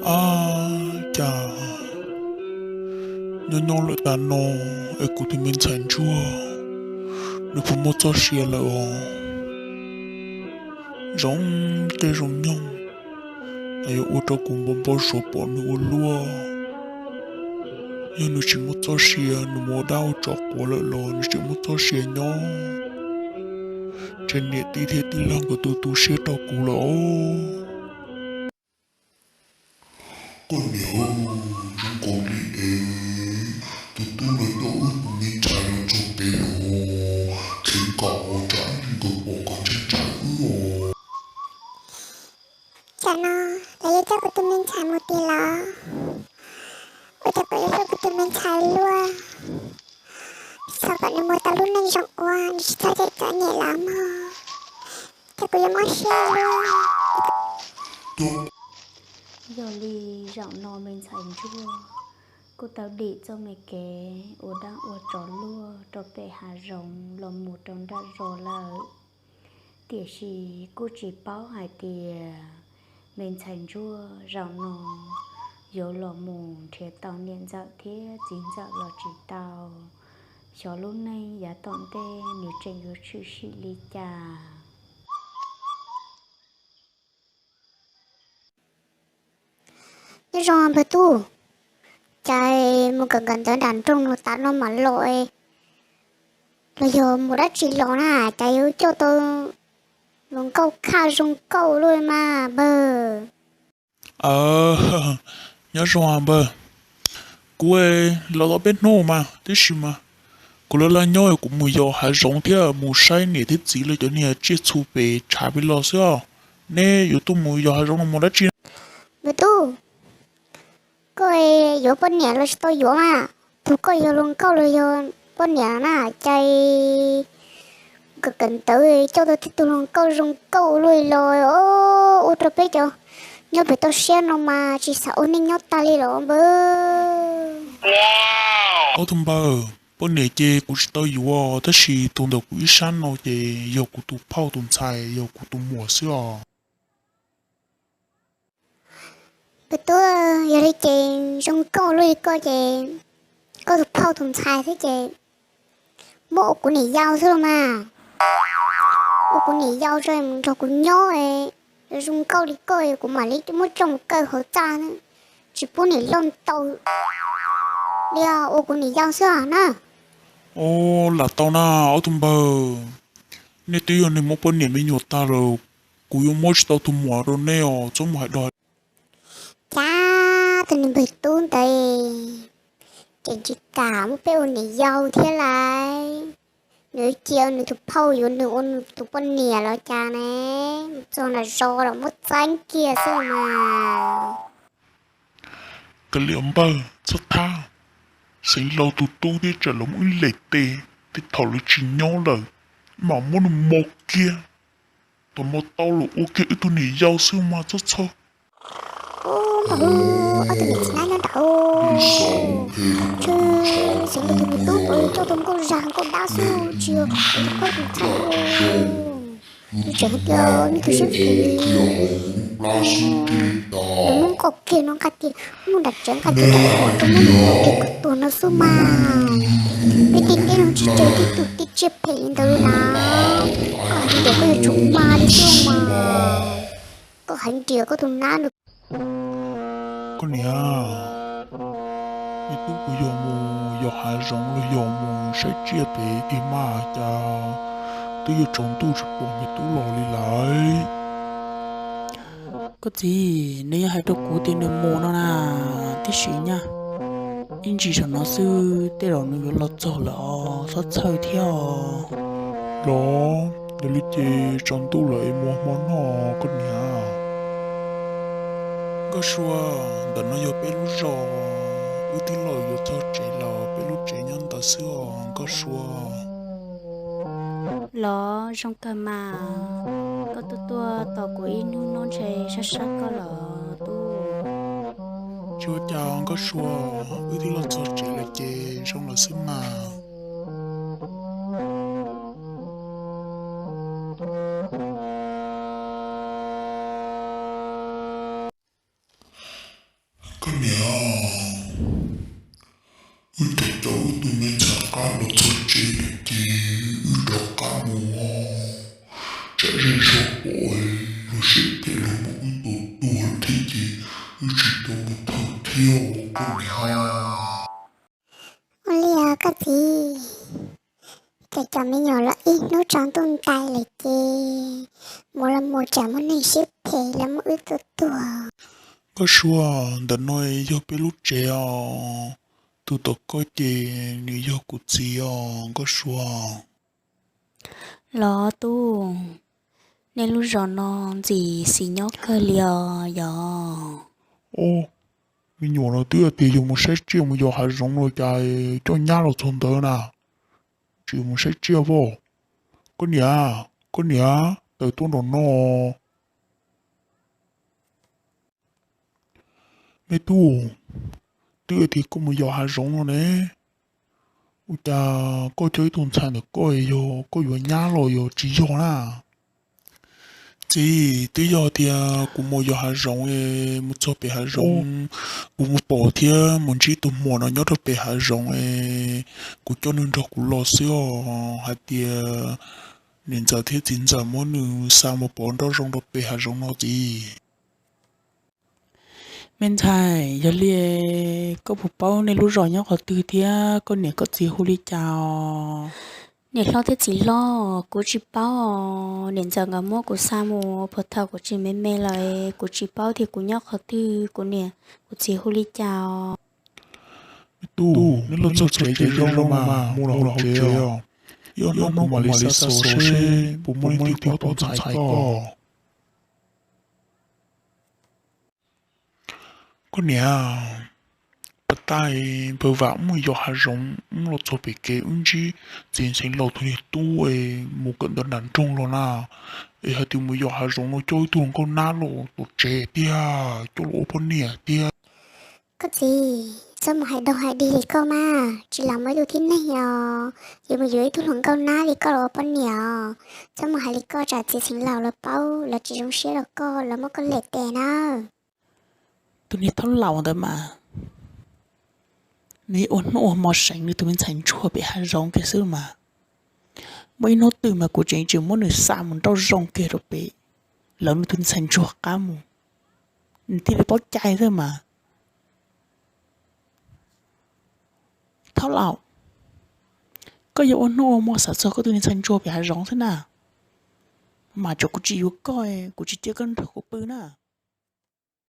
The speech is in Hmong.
Ab, cas nyob nyob lawm tas no es kuv tus me ntxhais ntsuag nws puas muaj txoj sia lawm os? Zoo caij zoo nyoog es yuav ua rau kuv npau npau suav pom nws ua luaj. Yog nws tsis muaj txoj sia, nws mus ua dab ua tsov quav lawm los nws tseem muaj txoj sia nyob, ces niam tij thiab tij laug nkawd tu tu siab rau kuv lawm os. Koj niam, zoo nkaus li es tus tub no coj wb tus me ntxhais los txog pem lawm, kheev kom tsam ib ntsis nkawd pom nkawd ntshai ntshai wb os. Tsam no lawv yuav coj kuv tus me ntxhais mus tim los? Ua cas kuv yuav hlub kuv tus me ntxhais luaj? Xav kom nws mus tau lub neej zoo ua, nws tsis txhob coj cov niam los mog, ces kuv yuav mob siab luaj. Yog li zaum no me ntxhais ntsuag kuj tau dim txoj me kev ua dab ua tsov luag rau pem hav zoov los mus rau nram zos lawm. Tiam sis kuj tsis paub hais tias me ntxhais ntsuag zaum no yuav los mus nrhiav tau niam ntxawm thiab txiv ntxawm los tsis tau. Xyov lub neej yav tom ntej nws tseem yuav tshwm sim li cas. Nyob zoo npawg tub, cas mus kawm nkawm ntawv nram nroog no tas no mam los, los yog mus dab tsi los na, cas yuav coj tau hluas nkauj khaj zoo nkauj luaj mas npawg? Nyob zoo npawg, kuv los tau peb hnub mas tib si mas kuv lawv laj nyob kuv mus yos hav zoov thiab mus saib niam thiab txiv lawv cov niag tsiaj txhu pem tshav pem los xwb os. Neb yuav tuaj mus yos hav zoov no mus dab tsi? Npawg tub, koj yuav poj niam los tsis tau yuav mas, tus koj yog hluas nkauj los yog poj niam na, cas kawm kawm ntawv coj tau tib tug hluas nkauj zoo nkauj luaj los ua rau peb cov nyob pem toj siab no mas tsis xav ua neej nyob tag li los npawg. Ob tug npawg, poj niam ces kuv tsis tau yuav tab sis tus ntawm kuv ib sab no ces yog kuv tus phauj tus ntxhais, yog kuv tus muam xwb os. Npawg tub, yog li ces zoo nkauj luaj li koj ces koj tus phauj tus ntxhais thiab ces muab ua kuv niam yau xwb los mas. Ua kuv niam yau tso mus nrog kuv nyob, zoo nkauj li koj kuv mam li muab coj mus kaw hauv txaj, tsis pub niam loj ntau li, ua kuv niam yau xwb na. Ua lam tau na ob tug npawg, nej twb yog neeg muaj poj niam me nyuam tag lawm, kuv yuav muab tsis tau tus muam rau nej os, txhob mus hais dog. Cas tus niag npawg tub ntawd tseem tsis kam muab peb ua niam yau thiab lauj. Nws cia nws tus phauj yuav nws ua nws tus poj niam los cas ne, mus txog nram zos los muab txeeb kiag xwb mas. Kav liam npawg, txhob thab, xeev laus tus tub thiab tsam lawv muaj ib leeg tes, tej thaum lawv tsis nyob lawm, mam muab nws mos kiag, thaum mos tau los ua kiag wb tug niam yau xwb mas txhob txhawj. Ob tug niam txiv nab nyob nram, ntshe xeev laus tus tub coj tau nkauj zag nkauj dab xwb tsis yog tus phauj tus ntxhais. Nws tseem hais tias nws tus siab phem, nws muab nqaij kiag no nqaij tias, muab nram tsev nqaij tias, rau muab nws nqaij tias koj tuag no xwb mas. Peb tej teb no tsis tsawg tib tug tib tsiaj phem li ntawd li na. Koj hais tias koj yuav tsum mas li xwb mas. Koj hais tias koj tus nab nws. Koj niam, me tub kuv yog mus yos hav zoov los yog mus saib tsiaj pem ig mas cas twb yuav tsaus ntuj tsis pom me tub los li lawm. Koj txiv, nws yeej hais rau kuv tias nws mus no na, tib si nyab, ib ntsis saum no xwb tej zaum nws yuav los txog lawm os, txhob txhawj thiab os. Los, yog li ces tsaus ntuj lawm es mus hmo noj koj niam. Nkauj Sua, ntawm no yog peb lub zos, wb tij laug yuav txog tsev lawm, peb lub tsev nyob ntawd xwb os Nkauj Sua. Los zoo kawg mas, koj tuaj tuaj tos kuv ib hnub no ntshe sab sab koj los tub. Tsis ua cas Nkauj Sua, wb tij laug txog tsev lawm ces zoo lawm xwb mas. Tus me ntxhais qab los txog tsev lawm ces wb rov qab mus os. Tsam zej zog pom luag siab phem luag muab wb tua tuag thiab ces wb tsis tau mus thawj thiab os koj niam. Ua li os koj txiv, ces cov me nyuam los ib hnub tsaus ntuj ntais lawm ces mus los mus tsam muaj neeg siab phem los muab wb tua tuag. Nkauj Sua, ntawm no yog peb lub tsev os, tus tom koj ces nws yog kuv txiv os Nkauj Sua. Los tub, nej lub zos no ntxim xis nyob kawg li os yog. Ob, me nyuam no twb tias yog mus saib tsiaj mus yos hav zoov no cas coj nyab los txog ntawd na. Tsis mus saib tsiaj pom. Koj niam, koj niam, tawm tuaj nram no. Me tub, twb tias koj mus yos hav zoov no ne, ua cas koj coj ib tug ntxhais ntawm koj yog koj yuav nyab los yog tsis yog na? Txiv, twb yog tias kuv mus yos hav zoov, mus txog pem hav zoov, kuv mus pom thiab mus ntsib tus muam no nyob rau pem hav zoov, kuv coj nws nrog kuv los xwb os. Hais tias niam ntxawm thiab txiv ntxawm muab nws xa mus pov nroj zoo rau pem hav zoov no txiv. Me ntxhais, yog li koj puas paub nej lub zos nyob qhov twg thiab koj niam koj txiv hu li cas os? Niam hlob thiab txiv hlob, kuv tsis paub os. Niam ntxawm nkawd muab kuv xa mus puag thaum kuv tseem me me lawm, kuv tsis paub tias kuv nyob qhov twg, kuv niam kuv txiv hu li cas os? Me tub, neb los txog tsev ces zoo zoo mas mus los hauv tsev os. Ib ob hnub kuv mam li xa xov seb puas muaj leej twg tuaj tos ntxhais koj. Koj niam, puag ta npawg Vam wb mus yos hav zoov, wb los txog pem kev wb ntsib txiv ntxhais laus tus niag tub es mus kawm ntawv nram nroog los na, es hais tias mus yos hav zoov no coj ib tug hluas nkauj nab los tom tsev tiag, coj los ua poj niam tiag. Koj txiv, txhob mus hais doog hais dig li koj mas, tsis lam muaj ib tug tib neeg os, yuav mus yuav ib tug hluas nkauj nab li koj los ua poj niam os. Txhob mus hais li koj tsam txiv ntxhais laus lawv paub lawv tsis zoo siab rau koj, lawv muab koj lem tes na. Tus niag thaub laus ntawd mas nws ua hnub ua hmo seev nws tus me ntxhais ntsuag pem hav zoov kiag xwb mas. Muaj ib hnub twg mas kuv tseem tseem muab nws xa mus nroj zoo kiag rau pem lawv nws tus me ntxhais ntsuag qab mus, nws thiaj li paub cai xwb mas. Thaub laus, koj yuav ua hnub ua hmo xav txog koj tus me ntxhais ntsuag pem hav zoov xwb na, mas tsuav kuv tsis yuav koj, kuv tsis cia koj nrog kuv pw na.